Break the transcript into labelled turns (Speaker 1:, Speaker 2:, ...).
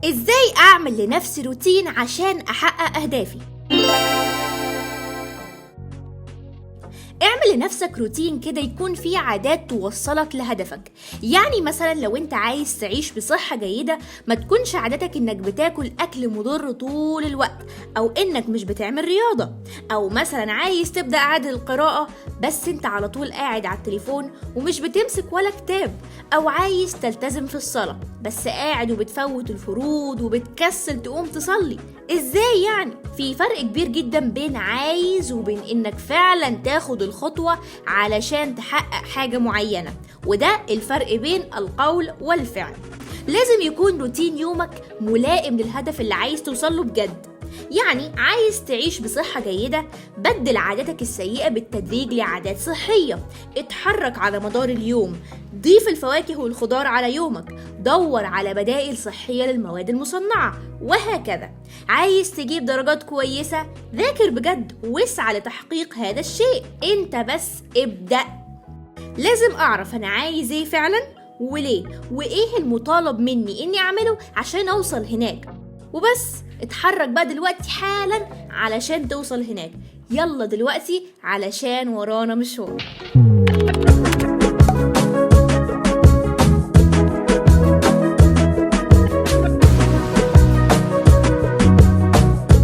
Speaker 1: ازاي اعمل لنفسي روتين عشان احقق اهدافي؟ اعمل لنفسك روتين كده يكون فيه عادات توصلك لهدفك. يعني مثلا لو انت عايز تعيش بصحة جيدة، ما تكونش عادتك انك بتاكل اكل مضر طول الوقت، او انك مش بتعمل رياضة، او مثلا عايز تبدأ عادة القراءة بس انت على طول قاعد على التليفون ومش بتمسك ولا كتاب، او عايز تلتزم في الصلاة بس قاعد وبتفوت الفروض وبتكسل تقوم تصلي. ازاي يعني؟ في فرق كبير جدا بين عايز وبين انك فعلا تاخد الخطوة علشان تحقق حاجة معينة، وده الفرق بين القول والفعل. لازم يكون روتين يومك ملائم للهدف اللي عايز توصله بجد. يعني عايز تعيش بصحة جيدة، بدل عاداتك السيئة بالتدريج لعادات صحية، اتحرك على مدار اليوم، ضيف الفواكه والخضار على يومك، دور على بدائل صحية للمواد المصنعة، وهكذا. عايز تجيب درجات كويسة، ذاكر بجد واسعى لتحقيق هذا الشيء، انت بس ابدأ. لازم اعرف انا عايز ايه فعلا وليه، وايه المطالب مني اني اعمله عشان اوصل هناك، وبس. اتحرك بقى دلوقتي حالا علشان توصل هناك. يلا دلوقتي علشان ورانا مشوار.